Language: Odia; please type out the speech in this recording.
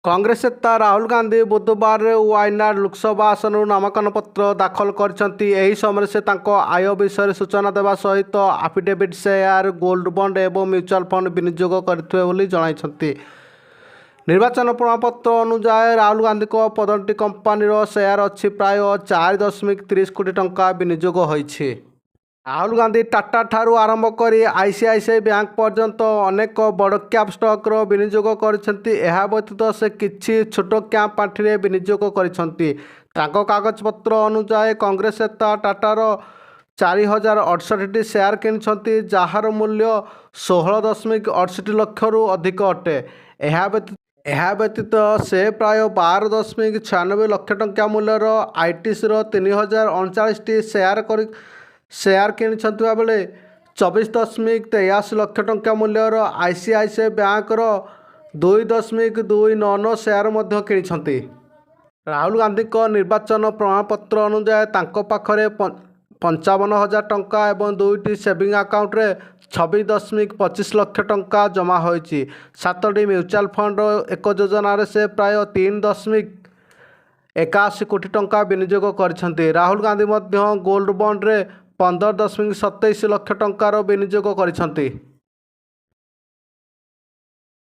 କଂଗ୍ରେସ ନେତା ରାହୁଲ ଗାନ୍ଧୀ ବୁଧବାର ୱାୟନାଡ ଲୋକସଭା ଆସନରୁ ନାମାଙ୍କନ ପତ୍ର ଦାଖଲ କରିଛନ୍ତି। ଏହି ସମୟରେ ସେ ତାଙ୍କ ଆୟ ବିଷୟରେ ସୂଚନା ଦେବା ସହିତ ଆଫିଡେଭିଟ୍, ସେୟାର, ଗୋଲ୍ଡ ବଣ୍ଡ ଏବଂ ମ୍ୟୁଚୁଆଲ ଫଣ୍ଡ ବିନିଯୋଗ କରିଥିବେ ବୋଲି ଜଣାଇଛନ୍ତି। ନିର୍ବାଚନ ପ୍ରମାଣପତ୍ର ଅନୁଯାୟୀ, ରାହୁଲ ଗାନ୍ଧୀଙ୍କ 15ଟି କମ୍ପାନୀର ସେୟାର ଅଛି। ପ୍ରାୟ 4.30 କୋଟି ଟଙ୍କା ବିନିଯୋଗ ହୋଇଛି। ରାହୁଲ ଗାନ୍ଧୀ ଟାଟା ଠାରୁ ଆରମ୍ଭ କରି ଆଇସିଆଇସିଆଇ ବ୍ୟାଙ୍କ ପର୍ଯ୍ୟନ୍ତ ଅନେକ ବଡ଼ କ୍ୟାପ୍ ଷ୍ଟକର ବିନିଯୋଗ କରିଛନ୍ତି। ଏହା ବ୍ୟତୀତ ସେ କିଛି ଛୋଟ କ୍ୟାପ୍ ପାଣ୍ଠିରେ ବିନିଯୋଗ କରିଛନ୍ତି। ତାଙ୍କ କାଗଜପତ୍ର ଅନୁଯାୟୀ, କଂଗ୍ରେସ ନେତା ଟାଟାର 4068ଟି ସେୟାର କିଣିଛନ୍ତି, ଯାହାର ମୂଲ୍ୟ 16.68 ଲକ୍ଷରୁ ଅଧିକ ଅଟେ। ଏହା ବ୍ୟତୀତ ସେ ପ୍ରାୟ 12.96 ଲକ୍ଷ ଟଙ୍କା ମୂଲ୍ୟର ଆଇଟିସିର 3039ଟି ସେୟାର କିଣିଛନ୍ତି ବେଳେ 24.83 ଲକ୍ଷ ଟଙ୍କା ମୂଲ୍ୟର ଆଇସିଆଇସିଆଇ ବ୍ୟାଙ୍କର 2.299 ସେୟାର ମଧ୍ୟ କିଣିଛନ୍ତି। ରାହୁଲ ଗାନ୍ଧୀଙ୍କ ନିର୍ବାଚନ ପ୍ରମାଣପତ୍ର ଅନୁଯାୟୀ, ତାଙ୍କ ପାଖରେ 55,000 ଟଙ୍କା ଏବଂ ଦୁଇଟି ସେଭିଂ ଆକାଉଣ୍ଟରେ 26.25 ଲକ୍ଷ ଟଙ୍କା ଜମା ହୋଇଛି। ସାତଟି ମ୍ୟୁଚୁଆଲ ଫଣ୍ଡ ଏକ ଯୋଜନାରେ ସେ ପ୍ରାୟ 3.81 କୋଟି ଟଙ୍କା ବିନିଯୋଗ କରିଛନ୍ତି। ରାହୁଲ ଗାନ୍ଧୀ ମଧ୍ୟ ଗୋଲ୍ଡ ବଣ୍ଡରେ 15.27 ଲକ୍ଷ ଟଙ୍କାର ବିନିଯୋଗ କରିଛନ୍ତି।